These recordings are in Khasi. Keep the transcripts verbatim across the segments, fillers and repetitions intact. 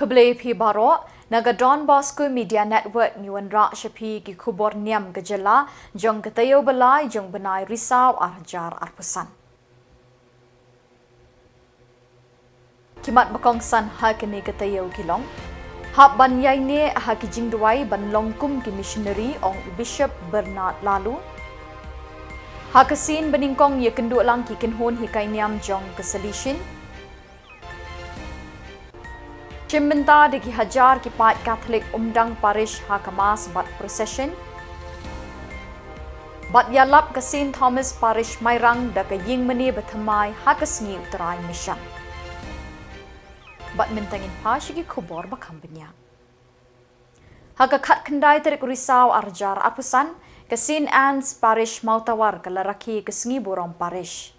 Khublei phi baroh, na ka Don Bosco Media Network ngi wanrah sha phi ki khubor niam ka jylla jong ka taïew ba lai jong bnai Risaw ar hajar arphew san. Ki mat ba kongsan ha kane ka taïew ki long: Hap ban ïaineh ha ki jingduwai ban long kum ki missionary, ong u Bishop Bernard Laloo. Ha ka sien ba nyngkong ïakynduh lang ki kynhun hikai niam jong ka Salesian. Shim bynta da ki hajar ki paid Katholik Umdang Parish ha ka Mass bad Procession. Bad ïalap ka Saint Thomas Parish Mairang da ka ïingmane bathymmai ha ka sngi U Trai Mission. Bad mynta ngin phai sha ki khubor ba kham bniah. Ha ka khatkhyndai tarik Risaw ar hajar arphew san, ka Saint Anne's Parish Mawtawar ka la rakhe ka sngi burom parish.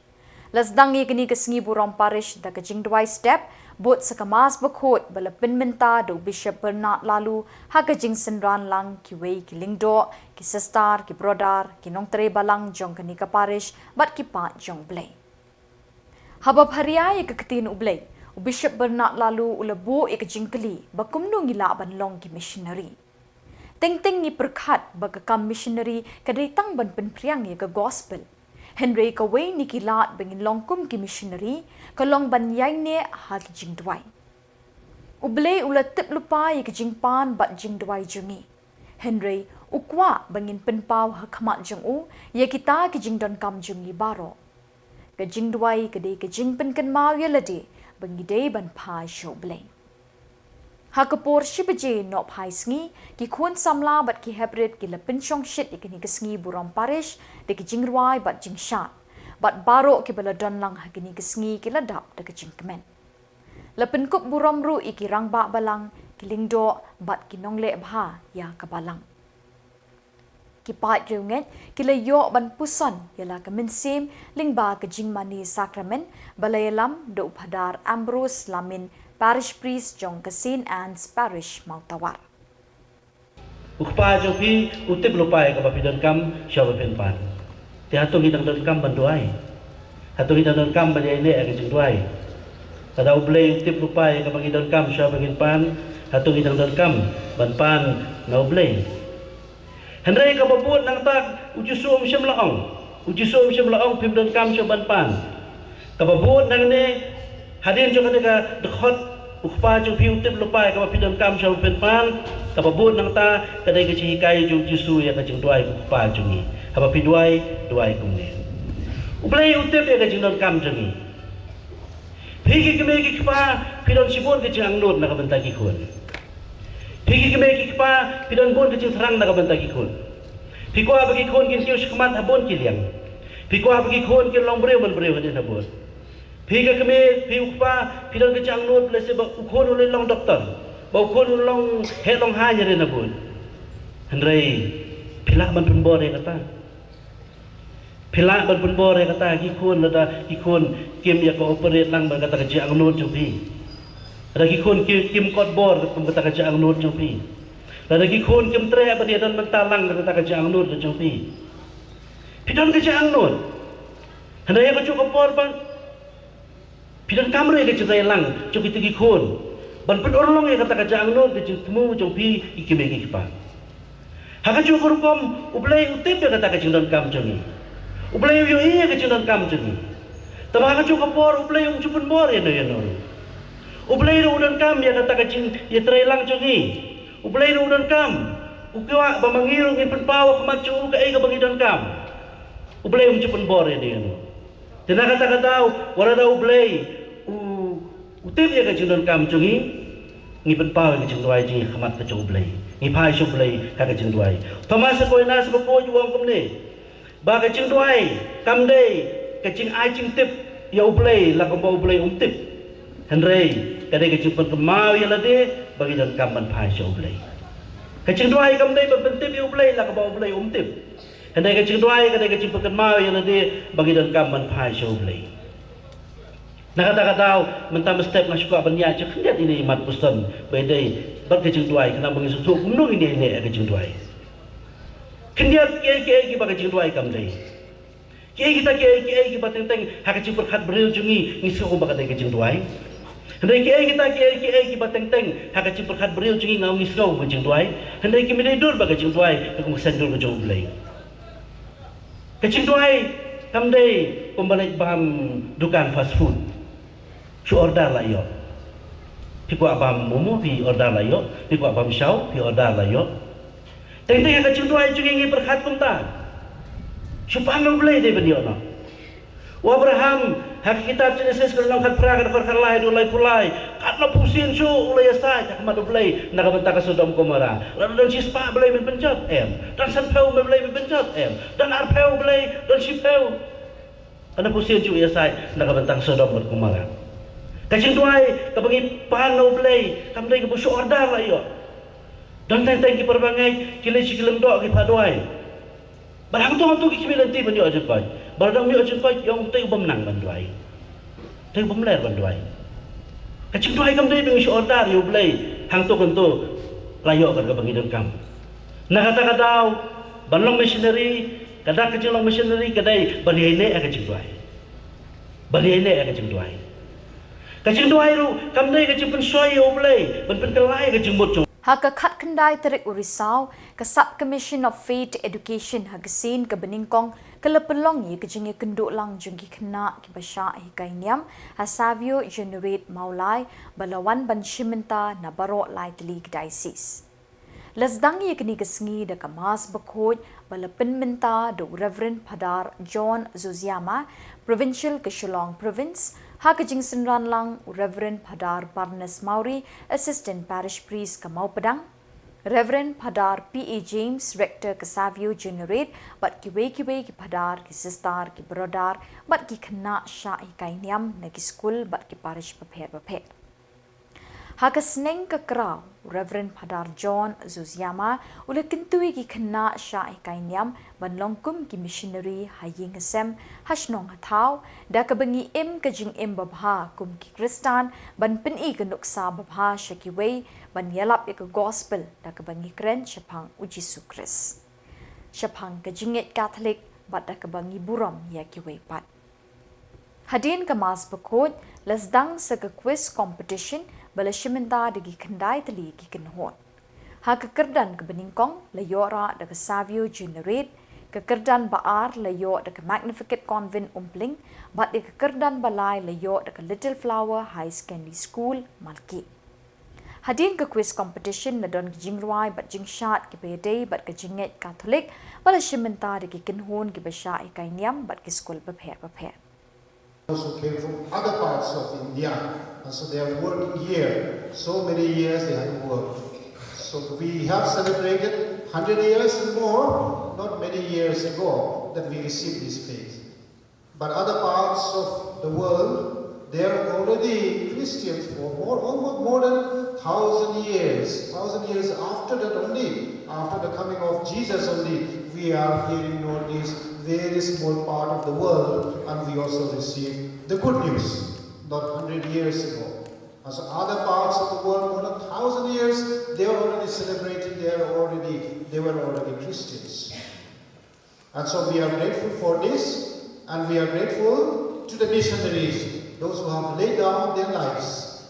La sdang ïa kane ka sngi burom parish da ka jingduwai step, bud sa ka Mass bakhuid ba la pynmynta da u Bishop Bernard Laloo, ha ka jingsynran lang kiwei ki lyngdoh, ki sister, ki brother, ki nongtrei balang jong kane ka parish bad ki paid jong U Blei. Haba pharia ïa ka ktien U Blei, u Bishop Bernard Laloo u la buh ïa ka jingkylli ba kumno ngi lah ban long ki missionary. Teng teng ngi pyrkhat ba ka kam missionary ka dei tang ban pynphriang ïa ka gospel. Hynrei kawei na ki lad ba ngin long kum ki missionary ka long ban ïaineh ha ki jingduwai. U Blei u la tip lypa ïa ka jingpan bad jingduwai jong ngi. Hynrei u kwah ba ngin pynpaw ha khmat jong u ïa kita ki jingdonkam jong ngi baroh. Ka jingduwai ka dei ka jingpynkynmaw ïa lade ba ngi dei ban phai sha U Blei. Ha ka por shi baje nohphai sngi, ki khun samla bad ki heprit ki la pynshong shit ïa kane ka sngi burom parish da ki jingrwai bad jingshad. Bad baroh kiba la don lang ha kane ka sngi ki la dap da ka jingkmen. La pynkup burom ruh ïa ki rangbah balang, ki lyngdoh bad ki nongleh bha ïa ka balang. Ki paid riewngeit ki la ïoh ban puson ïa la ka mynsiem lyngba ka jingmane sakramen ba la ïalam da u Phadar Ambrose Lamin, Parish Priest jong ka Saint Anne's Parish Mawtawar. U Kpa jong phi u tip lypa ïa kaba phi donkam sha ba phin pan. Te hato ngi dang donkam ban duwai? Hato ngi dang donkam ban ïaineh ha ka jingduwai? Lada U Blei u tip lypa ïa kaba ngi donkam sha ba ngin pan, hato ngi dang donkam ban pan na U Blei? Hynrei kaba bud nangta u Jisu um shym la ong. U Jisu um shym la ong phim donkam shuh ban pan. Kaba bud nangne, hadien jong kane ka dkhot, u Kpa jong phi u tip lypa ïa kaba phi donkam shuh ban pan. Kaba bud nangta ka dei ka jinghikai jong u Jisu ïa ka jingduwai u Kpa jong ngi. Haba phi duwai, duwai kumne: U Blei u tip ïa ka jingdonkam jong ngi. Phi ki kmie ki kpa, phi don shibun ka jingangnud na ka bynta ki khun. Phi ki kmie ki kpa, phi don bun ka jingthrang na ka bynta ki khun. Phi kwah ba ki khun kin kiew shakhmat ha bun ki liang. Phi kwah ba ki khun kin long briew man briew hadien habud. Phi ka kmie, phi u kpa, phi don ka jingangnud lehse ba u khun u long doktor, ba u khun u long heh long haiñ hadien habud. Hynrei phi lah ban pynbor ïa kata? Phi lah ban pynbor ïa kata ki khun lada ki khun kim ïa ka operate lang bad kata ka jingangnud jong phi? Lada ki khun ki, kim kot bor bad kata ka jingangnud jong phi? Lada ki khun kim treh ban ïadon bynta lang bad kata ka jingangnud jong phi? Phi don ka jingangnud. Hynrei ha kajuh ka por pat phi donkam ruh ïa ka jingtrei lang jong kita ki khun ban pynurlong ïa kata ka jingangnud, ka jingthmu jong phi ki kmie ki kpa. Ha kajuh ka rukom U Blei u tip ïa kata ka jingdonkam jong ngi. U Blei u ïohi ïa ka jingdonkam jong ngi. Tangba ha kajuh ka por U Blei um ju pynbor ïano ïano ruh. U Blei ruh u donkam ïa kata ka jingïatreilang jong ngi. U Blei ruh u donkam, u kwah ba ma ngi ruh ngin pynpaw ha khmat jong u kaei kaba ngi donkam. U Blei um ju pynbor ïano ïano. Te na kata ka daw, wat la da U Blei u, u tip ïa ka jingdonkam jong ngi, ngi pynpaw ïa ka jingduwai jong ngi ha khmat ka jong U Blei. Ngi phai sha U Blei ha ka jingduwai. Thomas Aquinas ba khuid u ong kumne, ba ka jingduwai kam dei ka jingai jingtip ïa U Blei la kumba U Blei um tip. Hynrei ka dei ka jingpynkynmaw ïa lade ba ngi donkam ban phai sha U Blei. Ka jingduwai kam dei ban pyntip ïa U Blei la kumba U Blei um tip. Hynrei ka jingduwai ka dei ka jingpynkynmaw ïa lade ba ngi donkam ban phai sha U Blei. Na kata ka daw, mynta mynstep nga sngewkwah ban ïaid sha khyndiat ine i mat puson ba ïadei bad ka jingduwai, khnang ba ngin sngewthuh kumno ngin ïaineh ïa ka jingduwai. Khyndiat kiei kiei kiba ka jingduwai kam dei. Kiei kita kiei kiei kiba teng teng ha ka jingpyrkhat briew jong ngi ngi sngew kumba ka dei ka jingduwai. Hynrei kiei kita, kiei, kiei kiba teng teng ha ka jingpyrkhat briew jong ngi, ngam ngi sngew ka jingduwai. Hynrei ki mih dei dur bad ka jingduwai, ka kum ka seng dur ka jong U Blei. Ka jingduwai kam dei kumba leit bam dukan fast food. Shu order la ïoh. Phi kwah bam momo, phi order la ïoh. Phi kwah bam shaw, phi order la ïoh. Teng teng ha ka jingduwai jong ngi ngi pyrkhat kumta. Shu pan na U Blei dei ban ïoh noh. U Abraham, ha ka kitab Jenesis ka lynnong khatphra, ka dkhot khatlai haduh laiphew lai. Katno phew sien shuh u la ïasaid ha khmat U Blei na ka bynta ka Sodom Gomora. La don shispah Blei men pynjot? Em. Don sanphew Blei men pynjot? Em. Don arphew Blei, don shiphew. Katno phew sien shuh u ïasaid na ka bynta ka Sodom bad Gomora. Ka jingduwai kaba ngi pan na U Blei kam dei kaba shu order la ïoh. Don teng teng ki para bangeit ki leit sha ki lyngdoh ki phah duwai. Bad hangto hangto ki khmih lynti ban ïoh jingkoit. Bad lada ym ïoh jingkoit, ïoh utai u bym nang ban duwai, utai u bym ler ban duwai. Ka jingduwai kam dei ba ngi shu order ïa U Blei hangto hangto, la ïoh kat kaba ngi donkam. Na kata ka daw, ban long missionary, ka dak ka jinglong missionary ka dei ban ïaineh ïa ka jingduwai. Ban ïaineh ïa ka jingduwai. Ka jingduwai ruh kam dei ka jingpynshoi ïa U Blei ban pynkylla ïa ka jingmut jong. Ha ka khatkhyndai tarik u Risaw, ka Sub Commission of Faith Education ha ka sien kaba nyngkong ka la pynlong ïa ka jingïakynduh lang jong ki khynnah kiba shah hikai niam ha Savio Generate Mawlai, ba la wan ban shim bynta na baroh lai tylli ki diocese. La sdang ïa kane ka sngi da ka Mass bakhuid ba la pynmynta da u Reverend Phadar John Zuziama, Provincial ka Shillong Province, ha ka jingsynran lang u Reverend Phadar Barnes Mawrie, Assistant Parish Priest ka Mawpdang, Reverend Phadar P A James, Rector ka Savio Generate, bad kiwei kiwei ki phadar, ki sister, ki brother, bad ki khynnah shah hikai niam na ki skul bad ki parish bapher bapher. Ha ka sneng ka kraw, u Reverend Phadar John Zuziama u la kyntu ïa ki khynnah shah hikai niam ban long kum ki missionary ha ïing ha sem, ha shnong ha thaw, da kaba ngi im ka jingim babha kum ki Khristan, ban pyni ka nuksa babha sha kiwei, ban ïalap ïa ka gospel da kaba ngi kren shaphang u Jisu Khrist, shaphang ka jingngeit Katholik, bad da kaba ngi burom ïa kiwei pat. Hadien ka Mass bakhuid, la sdang sa ka quiz competition ba la shim bynta da ki khyndai tylli ki kynhun. Ha ka kyrdan kaba nyngkong la ïoh rah da ka Savio Generate, ka kyrdan ba ar la ïoh da ka Magnificat Convent Umpling, bad ïa ka kyrdan ba lai la ïoh da ka Little Flower Higher Secondary School Malki. Hadien ka quiz competition la don ki jingrwai bad jingshad kiba ïadei bad ka jingngeit Katholik, ba la shim bynta da ki kynhun kiba shah hikai niam bad ki skul bapher bapher. Those who came from other parts of India, and so they are working here. So many years they have worked. So we have celebrated hundred years and more, not many years ago, that we received this faith. But other parts of the world, they are already Christians for more, almost more than thousand years. Thousand years after that only, after the coming of Jesus only, we are here in Northeast, very small part of the world, and we also receive the good news. Not hundred years ago. And so other parts of the world, more than thousand years, they are already celebrating, they are already, they were already Christians. And so we are grateful for this, and we are grateful to the missionaries, those who have laid down their lives.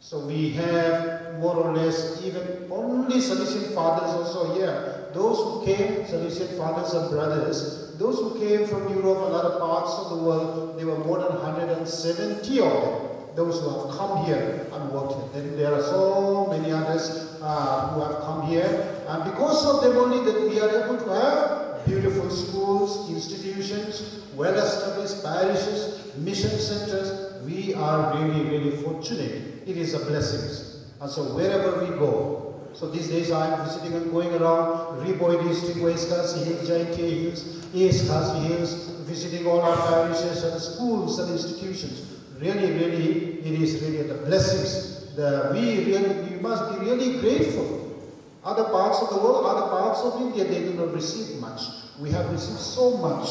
So we have more or less even only Salesian fathers also here. Those who came, Salesian fathers and brothers, those who came from Europe and other parts of the world, there were more than hundred and seventy of them. Those who have come here and worked here. Then there are so many others, uh, who have come here. And because of them only that we are able to have beautiful schools, institutions, well-established parishes, mission centers. We are really, really fortunate. It is a blessing. And so wherever we go, so these days I am visiting and going around Ri Bhoi District, West Khasi Hills, Jaintia Hills, East Khasi Hills, visiting all our parishes and schools and institutions. Really, really, it is really the blessings. The, we really, we must be really grateful. Other parts of the world, other parts of India, they do not receive much. We have received so much.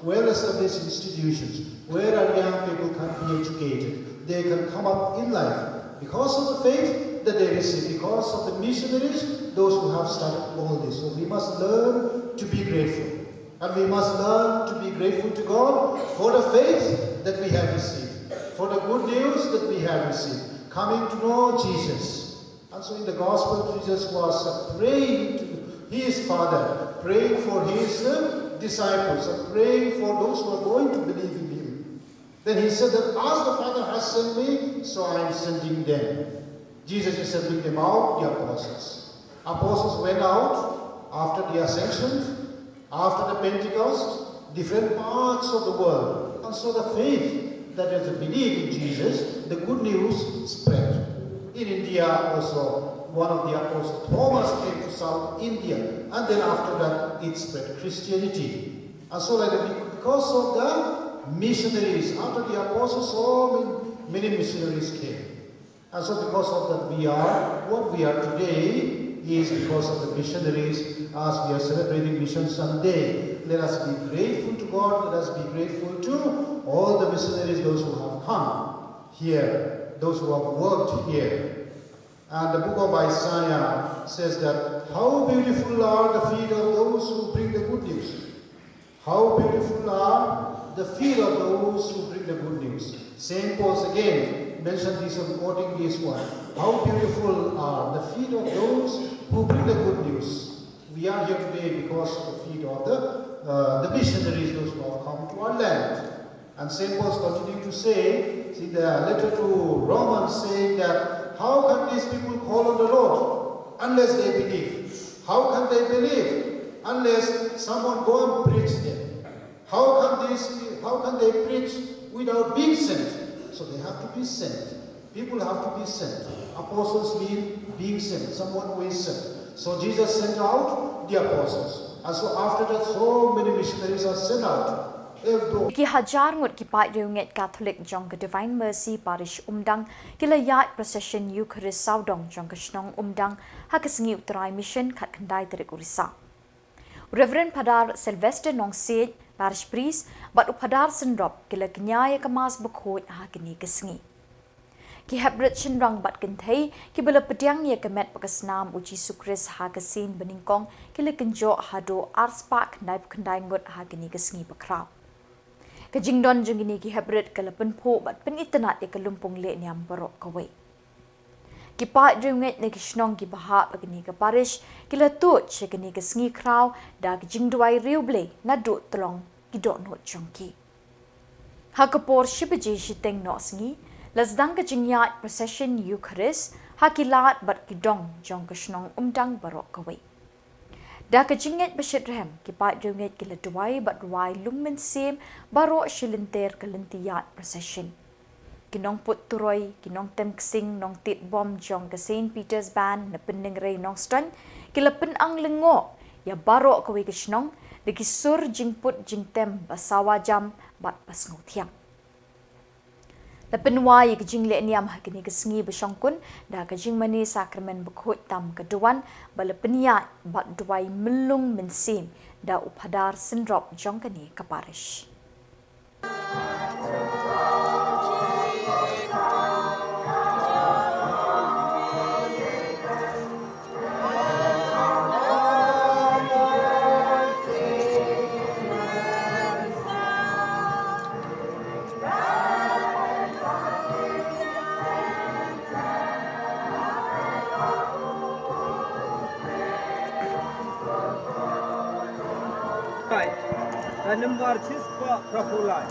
Well-established institutions where our young people can be educated. They can come up in life because of the faith that they receive, because of the missionaries, those who have started all this. So we must learn to be grateful. And we must learn to be grateful to God for the faith that we have received, for the good news that we have received. coming to know Jesus. And so in the gospel, Jesus was uh, praying to his Father, praying for his uh, disciples, and praying for those who are going to believe in him. Then he said that as the Father has sent me, so I am sending them. Jesus is sending them out, the apostles. Apostles went out after the ascension, after the Pentecost, different parts of the world. And so the faith, that is the belief in Jesus, the good news, spread. In India also, one of the apostles, Thomas, came to South India, and then after that, it spread Christianity. And so, like, because of the missionaries, after the apostles, so many, many missionaries came. And so, because of that, we are what we are today is because of the missionaries. As we are celebrating Mission Sunday, let us be grateful to God. Let us be grateful to all the missionaries, those who have come here, those who have worked here. And the book of Isaiah says that, "How beautiful are the feet of those who bring the good news." How beautiful are the feet of those who bring the good news. Saint Paul again mentioned this on quoting this one. How beautiful are the feet of those who bring the good news. We are here today because of the feet of the, uh, the missionaries, those who have come to our land. And Saint Paul continued to say, in the letter to Romans, saying that, "How can these people call on the Lord unless they believe? How can they believe unless someone go and preach them? How can these, how can they preach without being sent?" So they have to be sent. People have to be sent. Apostles mean being sent, someone who is sent. So Jesus sent out the apostles. And so after that, so many missionaries are sent out. If those Ki hajar ngut ki paid riewngeit Katholik jong ka Divine Mercy Parish Umdang ki la ïaid procession Eucharist sawdong jong ka shnong Umdang ha ka sngi U Trai Mission khatkhyndai tarik u Risaw. Reverend Phadar Sylvester Nongsiej, Parish Priest, bad u Phadar Synrop ki la kñia ïa ka Mass bakhuid ha kane ka sngi. Ki heprit shynrang bad kynthei kiba la pdiang ïa ka met bad ka snam u Jisu Khrist ha ka sien banyngkong ki la kynjoh haduh arspah khyndaiphew khyndai ngut ha kane ka sngi bakhraw. Ka jingdon jong kine ki heprit ka la pynphuh bad pynitynnad ïa ka lympung lehniam baroh kawei. Ki paid riewngeit na ki shnong kiba hap ha kane ka parish ki la tuid sha kane ka sngi khraw da ka jingduwai riewblei naduh tlong ki dohnud jong ki. Ha ka por shi baje shiteng noh sngi la sdang ka jingïaid procession Eucharist ha ki lad bad ki dong jong ka shnong Umdang baroh kawei. Da ka jingngeit ba shitrhem ki paid riewngeit ki la duwai bad rwai lum mynsiem baroh shi lynter ka lynti ïaid procession. Ki nongput turoi, ki nongtem ksing, nongtied bom jong ka Saint Peter's Band na Pyndengrei Nongstoiñ ki la pynang lyngngoh ïa baroh kawei ka shnong da ki sur jingput jingtem ba sawa jam bad ba sngewthiang. La pynwai ïa ka jinglehniam ha kane ka sngi ba shongkun da ka jingmane sakramen bakhuid tam ka duwan ba la pynïaid bad duwai myllung mynsiem da u Phadar Synrop jong kane ka parish. Ka nambar shispah phra phew lai.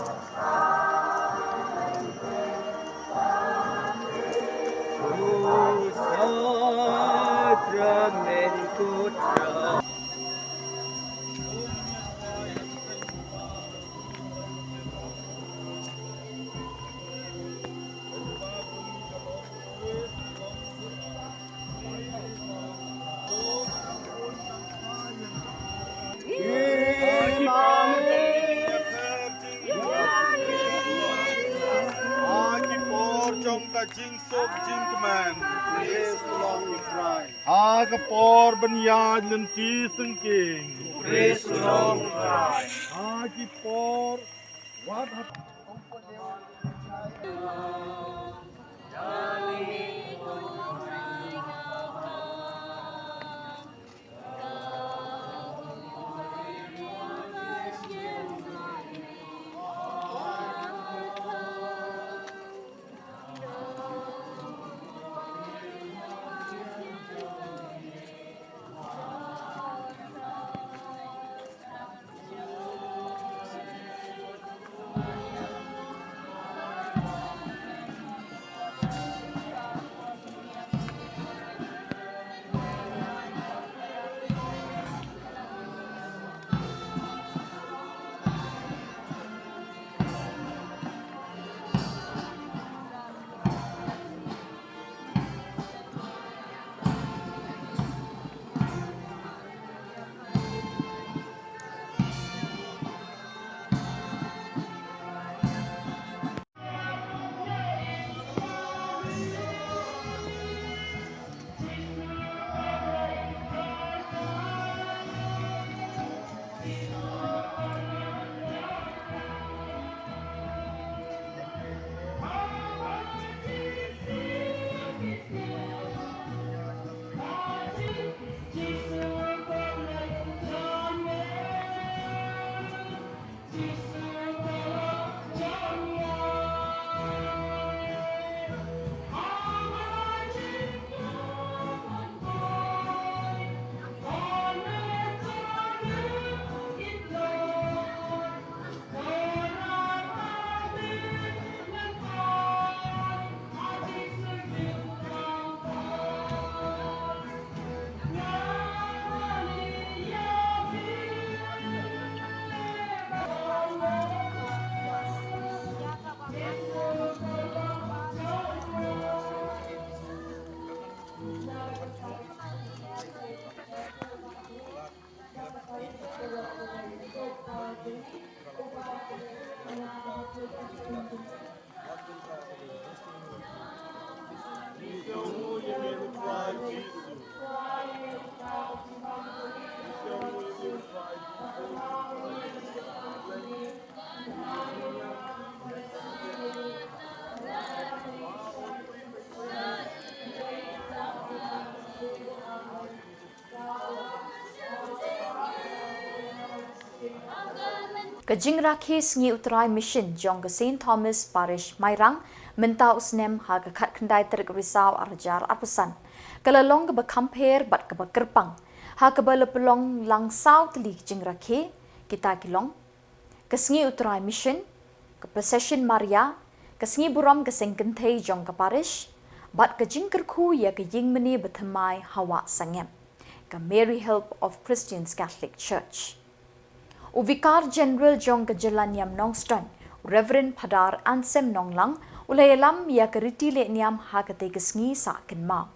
Ha ki por jong ka jingsuk jingkmen. Praise the Lord, we cry. Ha ka por ban ïaid lynti syngkien. Praise the Lord, we cry. Ha ki por wat ha Ka jingrakhe sngi U Trai Mission jong ka Saint Thomas Parish Mairang mynta u snem ha ka khatkhyndai tarik Risaw arhajar arphew san ka la long kaba kham pher bad kaba kyrpang, ha kaba la pynlong lang saw tylli ki jingrakhe, kita ki long: ka sngi U Trai Mission, ka procession Maria, ka sngi burom ka seng kynthei jong ka parish, bad ka jingkyrkhu ïa ka ïingmane bathymmai ha Wah Sangem, ka Mary Help of Christians Catholic Church. U Vikar General jong ka Jylla Niam Nongstoiñ, u Reverend Phadar Anselm Nonglang, u la ïalam ïa ka riti leh niam ha katei ka sngi sah kynmaw.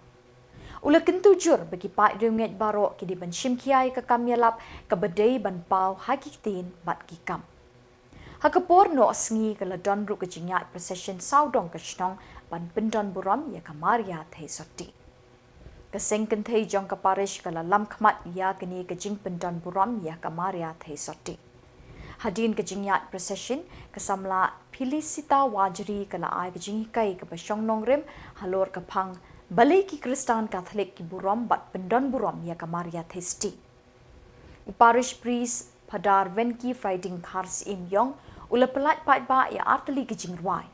U la kyntu jur ba ki paid riewngeit baroh ki dei ban shim khia ïa ka kam ïalap kaba dei ban paw ha ki ktien bad ki kam. Ha ka por noh sngi ka la don ruh ka jingïaid procession sawdong ka shnong ban pyndon burom ïa ka Maria Theisotti. Ka seng kynthei jong ka parish ka la lam khmat ïa kane ka jingpyndon burom ïa ka Maria Theisotti. Hadien ka jingïaid procession, ka samla Felicita Wajri ka la ai ka jinghikai kaba shong nongrim halor ka phang balei ki Khristan Katholik ki burom bad pyndon burom ïa ka Maria Theisotti. U Parish Priest Phadar Venki Friding Kharsyiem Ïong u la pyllait paidbah ïa artylli ki jingrwai.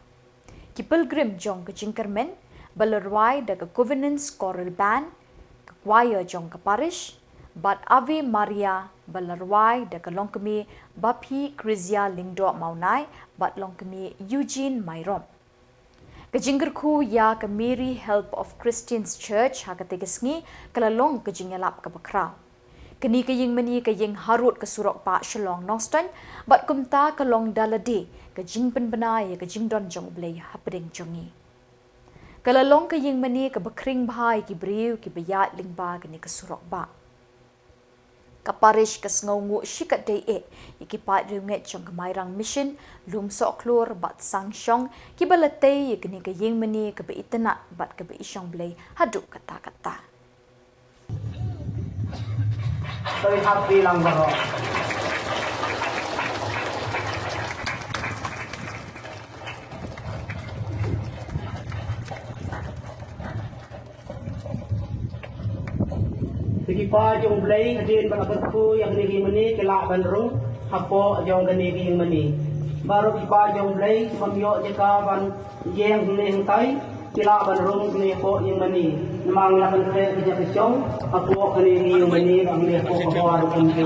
Ki pilgrim jong ka jingkyrmen ba la rwai da ka Covenants Choral Band, ka choir jong ka parish, bad Ave Maria ba la rwai da ka longkmie Baphi Krizia Lyngdoh Mawnai bad longkmie Eugene Myrom. Ka jingkyrkhu ïa ka Mary Help of Christians Church ha katei ka sngi ka la long ka jingïalap kaba khraw. Kane ka ïingmane ka ïeng harud ka surok bah Shillong Nongstoiñ, bad kumta ka long da lade ka jingpynbna ïa ka jingdon jong U Blei hapdeng jong ngi. Ka la long ka ïingmane kaba khring bha ïa ki briew kiba ïaid lyngba kane ka surok bah. Ka parish ka sngewnguh shikatdei eh ïa ki paid riewngeit jong ka Mairang Mission, Lumsohkhlur bad Sangshong, kiba la tei ïa kane ka ïingmane kaba itynnad bad kaba ishong Blei haduh katta katta. Sorry, hap bilang baroh. Te ki paid jong U Blei hadien ba la kyrkhu ïa kane ka ïingmane ki lah ban rung hapoh jong kane ka ïingmane. Baroh ki paid jong U Blei kim ïoh jaka ban ïeng hangne hangtai, ki lah ban rung hangne hapoh ïingmane. Namar ngi lah ban khreh ka jaka shong hapoh kane ka ïingmane, ba hangne hapoh ka bor ruh kumne.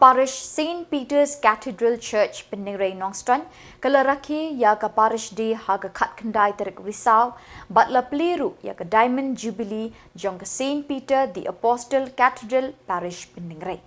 Parish Saint Peter's Cathedral Church Pynnengrei Nongstoiñ ka la rakhe ïa ka Parish Day ha ka khatkhyndai tarik Risaw bad la plie ruh ïa ka Diamond Jubilee jong ka Saint Peter the Apostle Cathedral Parish Pynnengrei.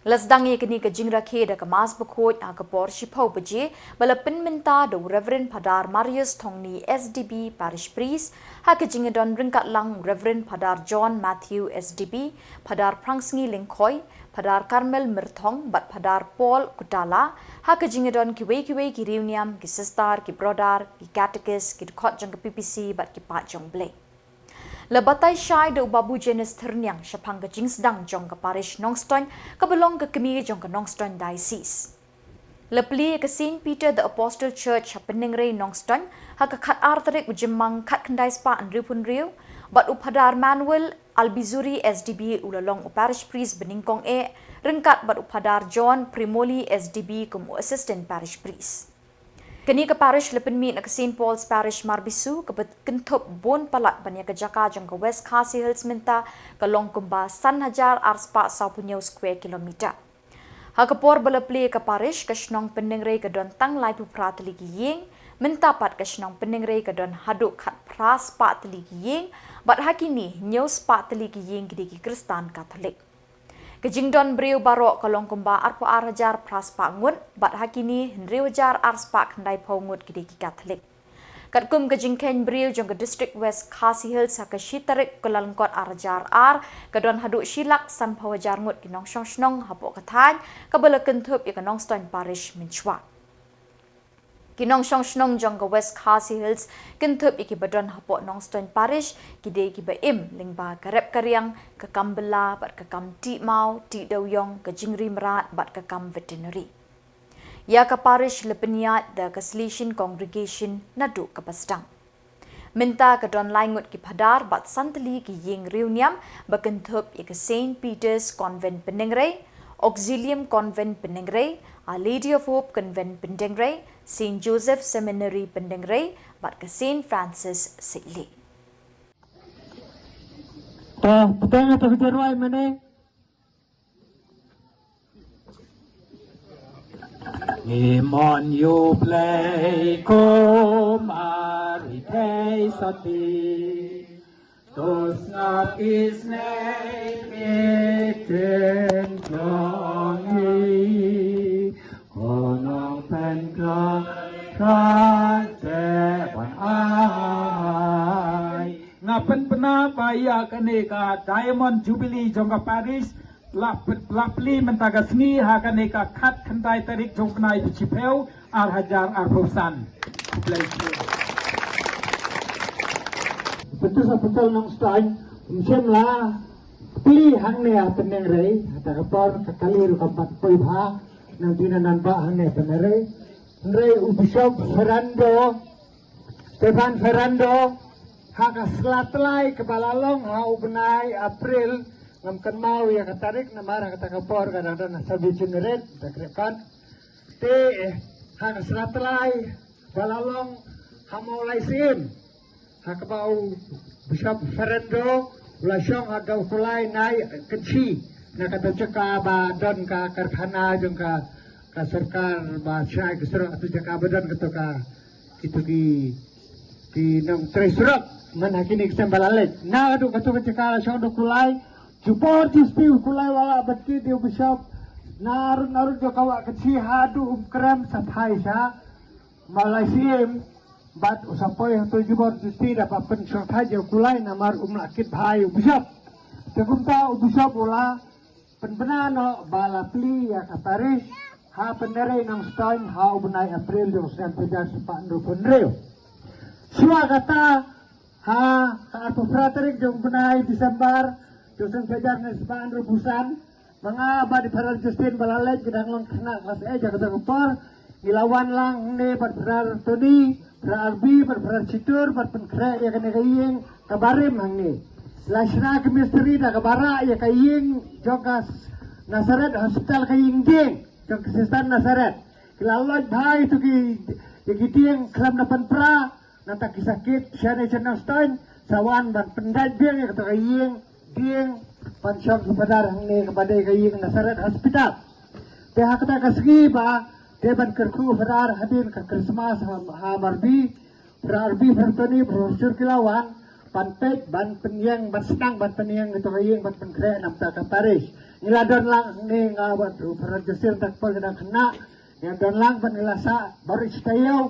La sdang ïa kane ka jingrakhe da ka Mass Bakhuid ha ka por shiphew baje ba la pynmynta da u Reverend Phadar Marius Thongni S D B Parish Priest, ha ka jingdon ryngkat lang u Reverend Phadar John Matthew S D B, Phadar Prangsngi Lyngkhoi, Phadar Carmel Myrthong bad Phadar Paul Kutala, ha ka jingdon kiwei kiwei ki riewniam, ki sister, ki brother, ki catechist, ki dkhot jong ka P P C bad ki paid jong U Blei. La batai shai da u Babu Janice Thyrniang shaphang ka jingsdang jong ka Parish Nongstoiñ kaba long ka kmie jong ka Nongstoiñ Diocese. La plie ka Saint Peter the Apostle Church ha Pynnengrei Nongstoiñ ha ka khatar tarik u Jymmang khatkhyndai spah hynriewphew hynriew bad u Phadar Manuel Albizuri S D B u la long u Parish Priest ba nyngkong eh, ryngkat bad u Phadar John Primoli S D B kum u Assistant Parish Priest. Kane ka Parish la pynmih na ka Saint Paul's Parish Marbisu kaba kynthup bun palat ban ïa ka jaka jong ka West Khasi Hills mynta ka long kumba san hajar ar spah sawphew hynñiew square kilometer. Ha ka por ba la plie ka Parish, ka shnong Pynnengrei ka don tang laiphew phra tylli ki ïing, mynta pat ka shnong Pynnengrei ka don haduh khatphra spah tylli ki ïing bad ha kine hynñiew spah tylli ki ïing ki dei ki Khristan Katholik. Ka jingdon briew baroh ka long kumba arphew ar hajar phra spah ngut bad ha kine hynriew hajar ar spah khyndaiphew ngut ki dei ki Katholik. Katkum ka jingkheiñ briew jong ka District West Khasi Hills ha ka shi tarik Kyllalyngkot ar hajar ar, ka don haduh shi lak sanphew hajar ngut ki nongshong shnong hapoh ka thaiñ kaba la kynthup ïa ka Nongstoiñ Parish mynshuwa. Ki nongshong shnong jong ka West Khasi Hills kynthup ïa kiba don hapoh Nongstoiñ Parish ki dei kiba im lyngba ka rep ka riang, ka kam bylla bad ka kam tih maw tih dewïong, ka jingri mrad bad ka kam veterinary. Ïa ka Parish la pynïaid da ka Salesian Congregation naduh kaba sdang. Mynta ka don lai ngut ki phadar bad san tylli ki ïing riewniam ba kynthup ïa ka Saint Peter's Convent Pynnengrei, Auxilium Convent Pynnengrei, Our Lady of Hope Convent Pynnengrei, Saint Joseph Seminary Pynnengrei bad ka Saint Francis Seitleh. Ta, pateng ata ka jarwai mane. Imon yu play ko mari thei sati. Tos ngap is nei mitin klongi. Konong pen klong kante ban ai. Nga pynbna ba ïa kane ka Diamond Jubilee jong ka Parish la plie mynta ka sngi ha kane ka khatkhyndai tarik jong u bnai shiphew ar hajar arphew san. Pyntus a pyntul Nongstoiñ, ym shym la plie hangne ha Pynnengrei, ha kata ka por ka kali ruh kam pat poi bha, nang dina nan ba hangne Pynnengrei. Hynrei u Bishop Fernando Stephen Fernando, ha ka sla tlai kaba la long ha u bnai April, ngam kynmaw ïa ka tarik namar ha kata ka por ka dang don ha Sabi Chinret, da krep kan. Te, eh, ha ka sla tlai ba la long ha Mawlai Syiem, ha kaba u Bishop Fernando u la shong ha ka kulai nai Kynshi, na kata jaka ba don ka karkhana jong ka, ka sorkar ba shai ka surok, kata jaka ba don kata ka kitu ki, ki nongtrei surok man ha kine ki sem ba la leit. Na katu, katu ka jaka la shong da u kulai, jubor justi u kulai, u la lah ban kit ïa u Bishop. Narud narud jong ka wah Kynshi haduh Umkrem sa phai sha Mawlai Syiem, bad u sa poi hangtu jubor justi da ba pynshongthait ïa u kulai namar um lah kit bha ïa u Bishop. Te kumta u Bishop u la pynbna noh ba la plie ïa ka Parish ha Pynnengrei Nongstoiñ ha u bnai April jong u snem hajar spah hynriewphew hynriew. Shuwa kata, ha ka arphew phra tarik jong u bnai December jong u snem hajar spah hynriewphew san, ma nga bad i Phadar Justin ba la leit, ki dang long khynnah klas eight ha kata ka por, ngi la wan lang hangne bad Phadar Tony, Phadar Arbi bad Phadar Chitur bad pynkhreh ïa kane ka ïing kaba rim hangne. La shna ki mistri da kaba rah ïa ka ïing jong ka Nazareth Hospital, ka ïing dieng jong ki sister Nazareth. Ki la loit bha ïa ki, ïa ki dieng khlem da pynpra, nangta ki sa kit shane sha Nongstoiñ, sa wan ban pyndait biang ïa kata ka ïing dieng ban shong ki phadar hangne kaba dei ka ïing Nazareth Hospital. Te ha kata ka sngi ba te ban kyrkhu phadar hadien ka Krismas ha, ha Marbi, phadar Arbi, phadar Tony, phadar Sur ki la wan ban peit, ban pynïeng, ban sdang, ban pynïeng ïa ka ïing, ban pynkhreh namar ka parish. Ngi la don lang hangne, nga bad u phadar Justin, ta ka por ka dang khynnah. Ngi la don lang bad ngi la sah baroh shi taïew.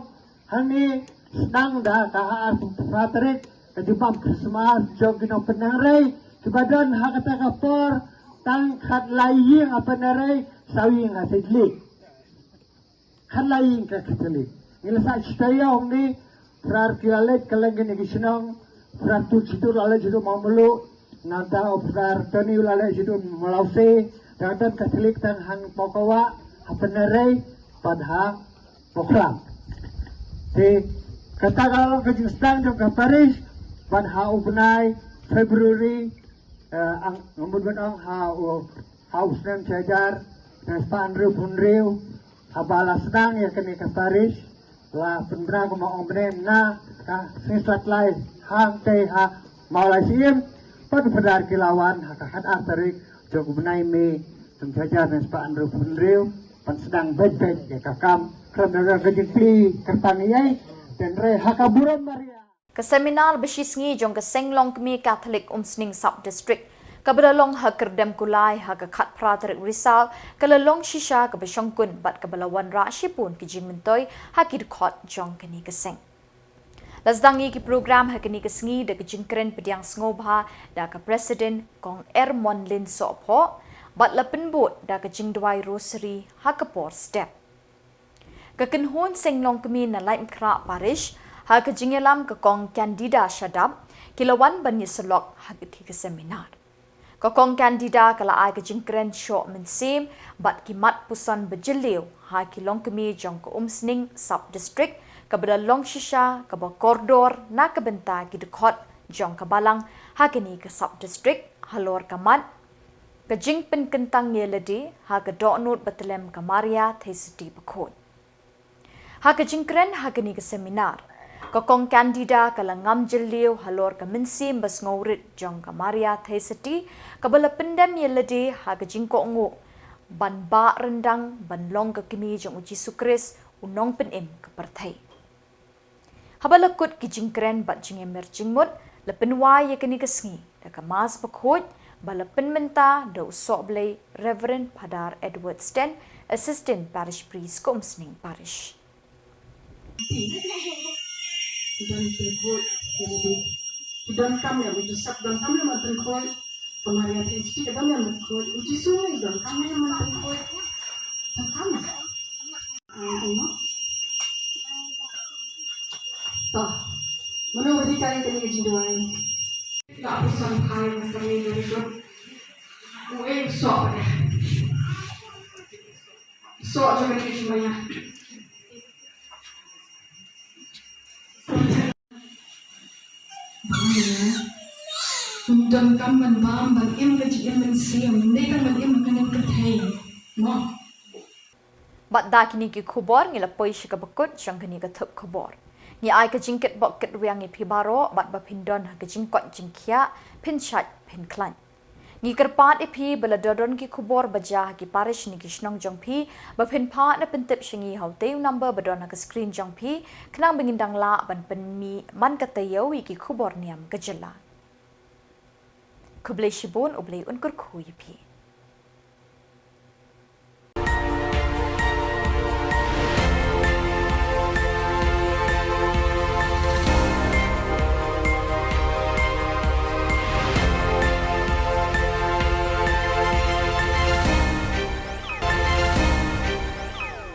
Hangne sdang da ka arphew phra tarik, ka jingbam Krismas jong ki nongpynneh rei kiba don ha kata ka por, tang khatlai ïing ha Pynarei, saw ïing ha Saitlek. Khatlai ïing ka Katholik. Ngi la sah shi taïew hangne, phadar ki la leit kylleng kine ki shnong, phadar Tut Shitur la leit shaduh Mawmluh, nangta u phadar Tony u la leit shaduh Mawlawse, dang don Katholik tang ha Mawkawah, ha Pynarei bad ha Mawkhlam. Te kata ka long ka jingsdang jong ka parish, bad ha u bnai February, eh, ang, nga mut ban ong ha u, ha u snem shi hajar khyndai spah hynriewphew hynriew, haba la sdang ïa kane ka parish, la pynbna, kumba ong mynne, na ka Sngi Slat Lai hangtei ha Mawlai Syiem, bad u phadar ki la wan ha ka khatar tarik jong u bnai May, snem shi hajar khyndai spah hynriewphew hynriew, ban sdang beit beit ïa ka kam, khlem da ka jingplie kyrpang ei ei, hynrei ha ka burom Maria. Ka seminar ba shi sngi jong ka Seng Longkmie Katholik Umsning Sub District, kaba la long ha Kyrdem Kulai ha ka khatphra tarik Risaw, ka la long shisha kaba shongkun bad kaba la wanrah shibun ki jingmyntoi ha ki dkhot jong kane ka seng. La sdang ïa ki program ha kane ka sngi da ka jingkren pdiang sngewbha da ka President Kong Ermonlin Sohphoh, bad la pynbud da ka jingduwai Rosary ha ka por step. Ka kynhun Seng Longkmie na Laitumkhrah Parish, ha ka jingïalam ka Kong Candida Shadap, ki la wan ban ïasyllok ha kane ka seminar. Ka Kong Candida ka la ai ka jingkren shoh mynsiem bad ki mat puson ba jylliew ha ki longkmie jong ka Umsning Sub District, kaba la long shisha kaba kordor na ka bynta ki dkhot jong ka Balang ha kane ka Sub District, halor ka mat ka jingpynkyntang ïalade ha ka dohnud bathylliem ka Maria Theisotti Bakhuid. Ha ka jingkren ha kane ka seminar, ka Kong Candida ka la ngam jylliew halor ka mynsiem ba sngewrit jong ka Maria Theisotti, kaba la pyndem ïalade ha ka jingkohnguh ban bah ryndang ban long ka kmie jong u Jisu Khrist, u Nongpynim ka pyrthei. Haba la kut ki jingkren bad jingïamir jingmut, la pynwai ïa kane ka sngi da ka Mass bakhuid, ba la pynmynta da u Sohblei Reverend Phadar Edward Sten, Assistant Parish Priest ka Umsning Parish. Don pynkhuid, ki donkam ïa u Joseph, donkam ïa u man pynkhuid, ka Maria Theisotti ka don ïa man pynkhuid, u Jisu donkam ïa man pynkhuid. Donkam. Ah, ano? To. Mano ba dei ka ïa kane ka jingduwai? Ka puson phai na kane ka jingduwai. U ei u soh. Soh jong kane ka jingduwai. Bam ïa. Ym donkam ban bam, ban im ka jingim mynsiem. Ym dei tang ban im ha kane ka pyrthei. Mo. Bad da kine ki khubor ngi la poi sha kaba kut jong kane ka thup khubor. Ngi ai ka jingkitbok kitrwiang ïa phi baroh bad ba phin don ha ka jingkoit jingkhiah, phin shait phin khlaiñ. Ngi kyrpad ïa phi ba lada don ki khubor ba jia ha ki parish ne ki shnong jong phi, ba phin phah ne pyntip sha ngi ha utei u number ba don ha ka screen jong phi, khnang ba ngin dang lah ban pynmih man ka taïew ïa ki khubor niam ka jylla. Khublei shibun, U Blei un kyrkhu ïa phi.